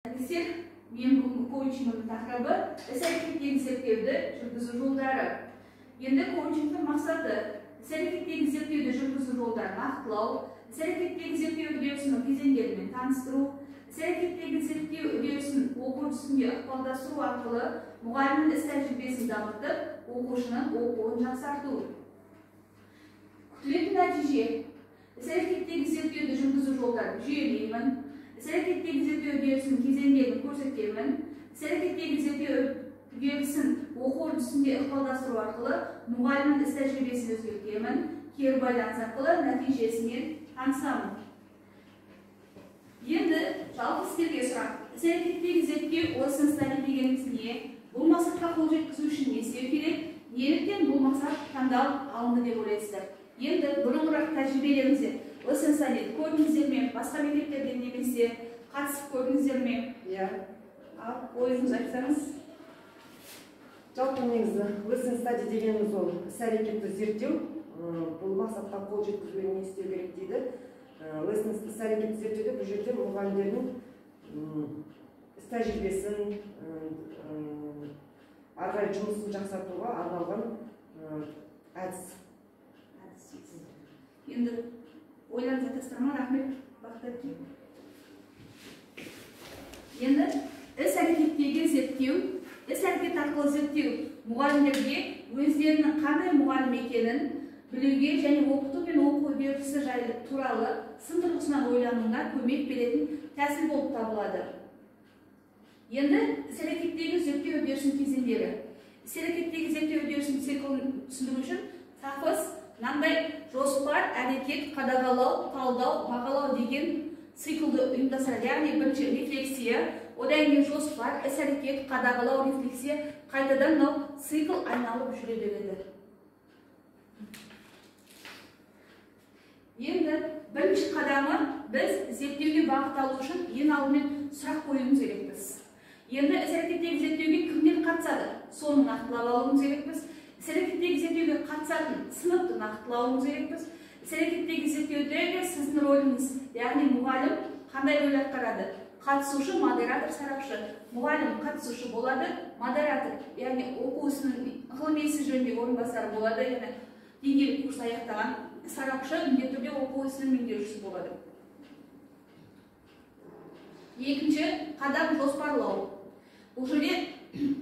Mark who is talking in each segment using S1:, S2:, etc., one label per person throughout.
S1: Әріптестер, мен бүгінгі коучингімнің тақырыбы іс-әрекеттегі зерттеуді жүргізу жолдары. Енді коучингтің мақсаты іс-әрекеттегі зерттеуді жүргізу жолдарын нақтылау, іс-әрекеттегі зерттеу үдерісінің кезеңдерімен таныстыру, іс-әрекеттегі зерттеу үдерісін оқу үрдісінде ықпалдастыру арқылы мұғалімнің іс тәжірибесін дамытып, оқушының оқуын жақсарту. Күтілетін нәтиже: іс-әрекеттегі зерттеуді жүргізу жолдарын жүйелеймін, іс-әрекеттегі зерттеу үдерісінің кезеңдерін көрсетемін, іс-әрекеттегі зерттеу үдерісін оқу үрдісінде ықпалдастыру арқылы мұғалімнің іс тәжірибесін өзгертемін, кері байланыс арқылы нәтижесімен танысамын. Енді жалпы сіздерге сұрақ: іс-әрекеттегі зерттеу lesson study дегеніміз не? Бұл мақсатқа қол жеткізу үшін не істеу керек? Неліктен бұл мақсат таңдалып алынды деп ойлайсыздар? Енді бұрынғырақ тәжірибелеріңізде lesson study көрдіңіздер ме? Басқа мектептерде немесе қатысып көрдіңіздер ме?
S2: Иә.
S1: Ал ойыңызды айтсаңыз.
S2: Жалпы негізі lesson study дегеніміз ол іс-әрекетті зерттеу. Бұл мақсатқа қол жеткізуге не істеу керек дейді. Lesson іс-әрекетті зерттеуде бұл жерде мұғалімдердің іс тәжірибесін, ары қарай жұмысын жақсартуға арналған әдіс.
S1: Енді ойланып жатасыздар ма? Рахмет, Бақыт әпке. Енді іс-әрекеттегі зерттеу, іс-әрекет арқылы зерттеу мұғалімдерге өздерінің қандай мұғалім екенін білуге және оқыту мен оқу үдерісі жайлы туралы сын тұрғысынан ойлануына көмек беретін тәсіл болып табылады. Енді іс-әрекеттегі зерттеу үдерісінің кезеңдері. Іс-әрекеттегі зерттеу үдерісінің циклін түсіндіру үшін Сафыз мынандай жоспар, әрекет, қадағалау, талдау, бағалау деген циклді ұйымдастырады. Яғни бірінші рефлексия, одан кейін жоспар, іс-әрекет, қадағалау, рефлексия, қайтадан мынау цикл айналып жүре береді. Енді бірінші қадамы біз зерттеуге бағыт алу үшін ең алдымен сұрақ қоюымыз керекпіз. Енді іс-әрекеттегі зерттеуге кімдер қатысады? Соны нақтылап алуымыз керекпіз. Іс-әрекеттегі зерттеуге қатысатын сыныпты нақтылауымыз керекпіз. Іс-әрекеттегі зерттеудегі сіздің рөліңіз, яғни мұғалім қандай рөл атқарады? Қатысушы, модератор, сарапшы. Мұғалім қатысушы болады, модератор, яғни оқу ісінің ғылыми ісі жөніндегі орынбасары болады, яғни деңгейлік курс аяқтаған сарапшы міндетті түрде оқу ісінің меңгерушісі болады. Екінші қадам жоспарлау. Бұл жерде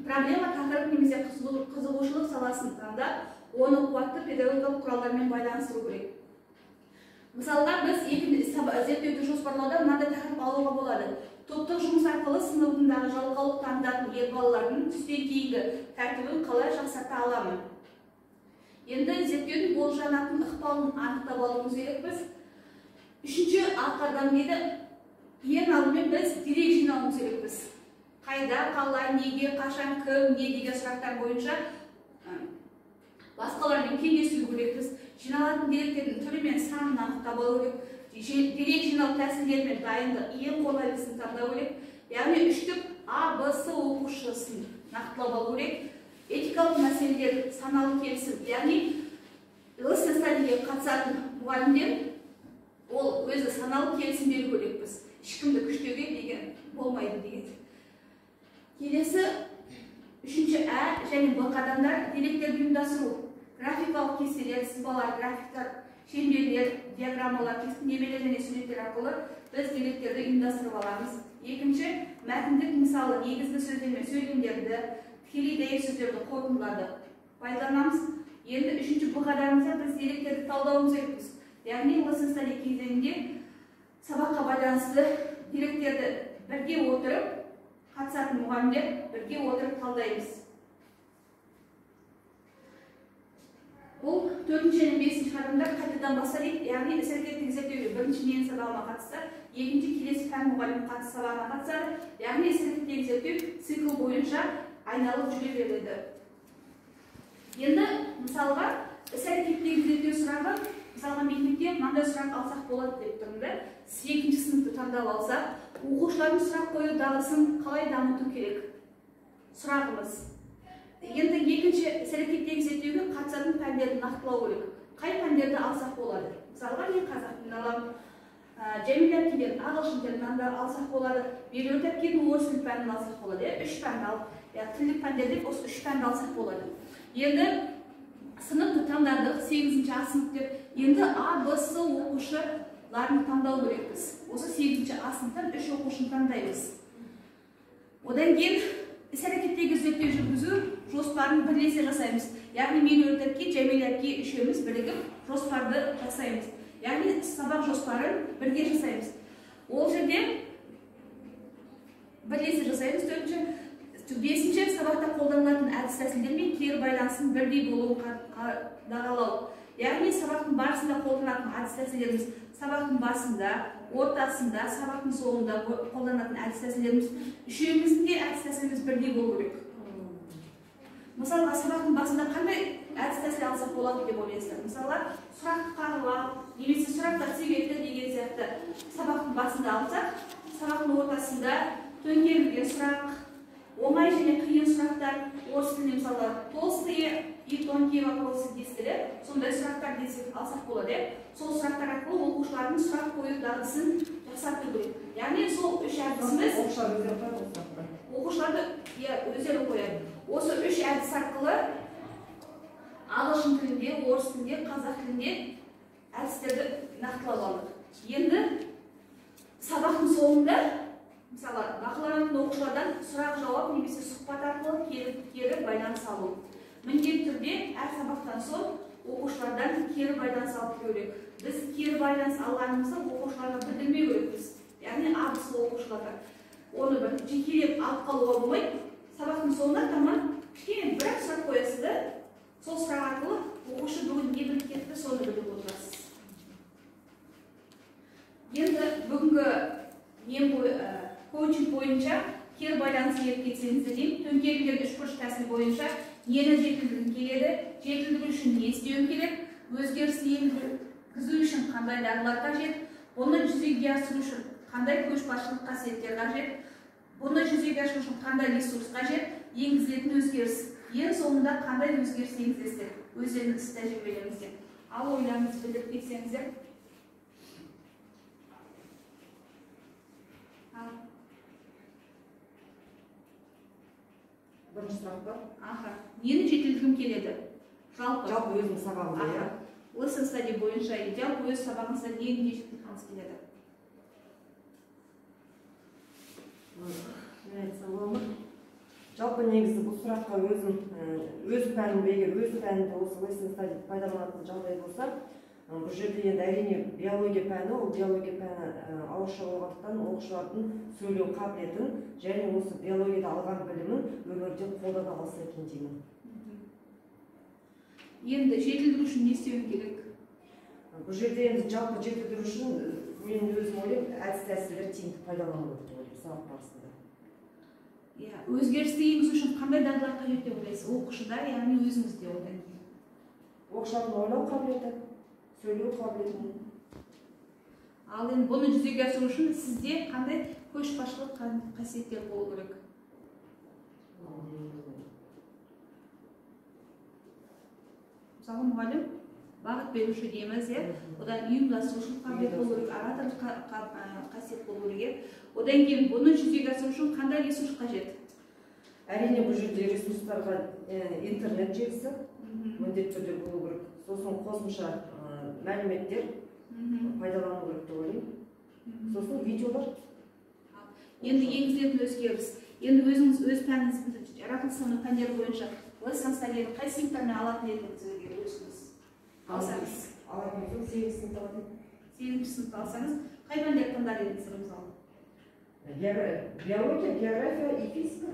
S1: проблема, тақырып немесе қызығушылық саласын таңдап, оны қуатты педагогикалық құралдармен байланыстыру керек. Мысалға, біз екінші зерттеуді жоспарлауда мынандай тақырып алуға болады. Топтық жұмыс арқылы сыныбындағы жалқаулық танытатын ер балалардың түстен кейінгі тәртібін қалай жақсарта аламын? Енді зерттеудің болжанатын ықпалын анықтап алуымыз керекпіз. Үшінші қадам дейді, ең алдымен біз дерек жинауымыз керекпіз. Қайда, қалай, неге, қашан, кім, не деген сұрақтар бойынша басқалармен кеңесу керекпіз. Жиналатын деректердің түрі мен санын анықтап алу керек. Дерек жинау тәсілдері мен дайындық ең қолайлысын таңдау керек. Яғни үштік А, Б, С оқушысын нақтылап алу керек. Этикалық мәселелер, саналы келісім, яғни lesson study-ге қатысатын мұғалімдер ол өзі саналы келісім беру керекпіз. Ешкімді күштеуге деген болмайды деген. Келесі үшінші Ә және Б қадамдар деректерді ұйымдастыру. Графикалық кестелер, сызбалар, графиктар, шеңберлер, диаграммалар, кестелер және суреттер арқылы біз деректерді ұйымдастырып аламыз. Екінші, мәтіндік мысалы негізгі сөздер мен сөйлемдерді, тікелей дәйек сөздерді қорытындыларды пайдаланамыз. Енді үшінші Б қадамымызда біз деректерді талдауымыз керекпіз. Яғни lesson study кезеңінде сабаққа байланысты деректерді бірге отырып, қатысатын мұғалімдер бірге отырып талдаймыз. Бұл төртінші және бесінші қадамдар қайтадан басталады. Яғни іс-әрекеттік зерттеуге бірінші менің сабағыма қатысты, екінші келесі пән мұғалімі қатысты сабағына қатысады. Яғни іс-әрекеттегі зерттеу цикл бойынша айналып жүре береді. Енді мысалға іс-әрекеттегі зерттеу сұрағы, мысалға мектепте мынандай сұрақ алсақ болады деп тұрмын да. Екінші сыныпты таңдап алсақ, оқушылардың сұрақ қою дағдысын қалай дамыту керек? Сұрағымыз. Енді екінші іс-әрекеттегі зерттеуге қатысатын пәндерді нақтылау керек. Қай пәндерді алсақ болады? Мысалға, мен қазақ тілін аламын, Жәмила әпкеден ағылшын тілін алсақ болады, Меруерт әпкеден орыс тілі пәнін алсақ болады, үш пәнді алып, тілдік пәндер деп осы үш пәнді алсақ болады. Енді сыныпты таңдадық, 8-ші А сынып деп. Енді А, Б, С оқушыларын таңдау керекпіз. Осы 8-ші А сыныптан 3 оқушыны таңдаймыз. Одан кейін іс-әрекеттегі зерттеу жүргізу жоспарын бірлесе жасаймыз. Яғни Меруерт әпке, Жәмила әпке үшеуміз бірігіп жоспарды жасаймыз. Яғни сабақ жоспарын бірге жасаймыз. Ол жерде бірлесе жасаймыз. 4-ші, 5-ші сабақта қолданылатын әдіс тәсілдер мен кері байланыстың бірдей болуын қадағалау. Яғни сабақтың барысында қолданатын әдіс тәсілдеріміз сабақтың басында, ортасында, сабақтың соңында қолданатын әдіс тәсілдеріміз үшеуміздің де әдіс тәсіліміз бірдей болу керек. Мысалға, сабақтың басында қандай әдіс тәсіл алсақ болады деп ойлайсыздар? Мысалға, сұрақты қағып ал, немесе сұрақтар себепті деген сияқты сабақтың басында алсақ, сабақтың ортасында төңкерілген сұрақ, оңай және қиын сұрақтар, орыс тілінде мысалы толстые и тонкие вопросы десілі, сондай сұрақтар десек алсақ болады. Сол сұрақтар арқылы оқушылардың сұрақ қою дағдысын жақсарту керек. Яғни сол үш әдісіміз оқушыларды өздері қояды. Осы үш әдіс арқылы ағылшын тілінде, орыс тілінде, қазақ тілінде әдістерді нақтылап алдық. Енді сабақтың соңында мысалы бақыланатын оқушылардан сұрақ жауап немесе сұхбат арқылы кері байланыс алу. Міндетті түрде әр сабақтан соң оқушылардан кері байланыс алып тұру керек. Біз кері байланыс алғанымызды оқушыларға білдірмеу керекпіз. Яғни абысы оқушыларға оны бір жекелеп алып қалуға болмайды. Сабақтың соңында таман кішкене бір-ақ сұрақ қоясыз да, сол сұрақ арқылы оқушы бүгін не біліп кетті, соны біліп отырасыз. Енді бүгінгі коучинг бойынша кері байланыс беріп кетсеңіздер деймін. Төңкерілген үшбұрыш тәсіл бойынша нені жетілдіргім келеді, жетілдіру үшін не істеуім керек, өзгеріс енгізу үшін қандай дағдылар қажет, бұны жүзеге асыру үшін қандай көшбасшылық қасиеттер қажет, бұны жүзеге асыру үшін қандай ресурс қажет, енгізілетін өзгеріс, ең соңында қандай өзгеріс енгізесіздер өздеріңіздің іс тәжірибелеріңізде. Ал ойларыңызды білдіріп кетсеңіздер.
S2: Бірінші сұрақ па?
S1: Аха. Нені жетілдіргім келеді? Жалпы.
S2: Жалпы өзімнің сабағымда, иә.
S1: Lesson study бойынша жалпы өз сабағыңызда нені жетілдіргіңіз келеді?
S2: Мен айтсам бола ма? Жалпы негізі бұл сұраққа өзім өз пәнімді, егер өз пәнімді осы lesson study пайдаланатын жағдай болса, бұл жерде енді әрине биология пәні, ол биология пәні ауызша болғандықтан оқушылардың сөйлеу қабілетін және осы биологияда алған білімін өмірде қолдана алса екен деймін.
S1: Енді жетілдіру үшін не істеуім керек?
S2: Бұл жерде енді жалпы жетілдіру үшін мен өзім ойлаймын, әдіс тәсілдер тиімді пайдалану керек деп ойлаймын сабақ барысында.
S1: Иә, өзгерісті енгізу үшін қандай дағдылар қажет деп ойлайсыз? Оқушыда, яғни өзіңізде одан кейін.
S2: Оқушылардың ойлау қабілеті, сөйлеу қабілеті.
S1: Ал енді бұны жүзеге асыру үшін сізде қандай көшбасшылық қасиеттер болу керек? Мысалы, мұғалім бағыт беруші дейміз, иә? Одан ұйымдастырушылық қабілет болу керек, ораторлық қасиет болу керек. Одан кейін бұны жүзеге асыру үшін қандай ресурс қажет?
S2: Әрине, бұл жерде ресурстарға интернет желісі міндетті түрде болу керек. Сосын қосымша мәліметтер пайдалану керек деп ойлаймын. Сосын видеолар.
S1: Енді енгізілетін өзгеріс. Енді өзіңіз өз пәніңізді жаратылыстану пәндері бойынша lesson study-ні қай сыныптармен алатын едіңіз егер өзіңіз алсаңыз?
S2: Алатын болсам, 8 сыныпта алатын.
S1: 8 сыныпта алсаңыз, қай пәндерді таңдар едіңіз мысалы?
S2: Биология, география и физика.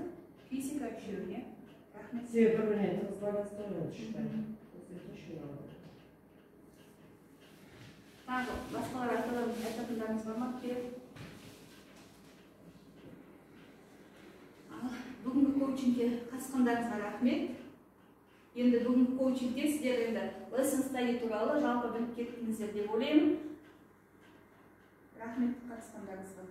S1: Физика үшеуіне. Рахмет.
S2: Себебі бір-біріне тығыз байланысты ғой, үш пән.
S1: Тағы басқалар айтатындарыңыз бар ма? Керек. Бүгінгі коучингке қатысқандарыңызға рахмет. Енді бүгінгі коучингте сіздер енді lesson study туралы жалпы біліп кеттіңіздер деп ойлаймын. Рахмет қатысқандарыңызға.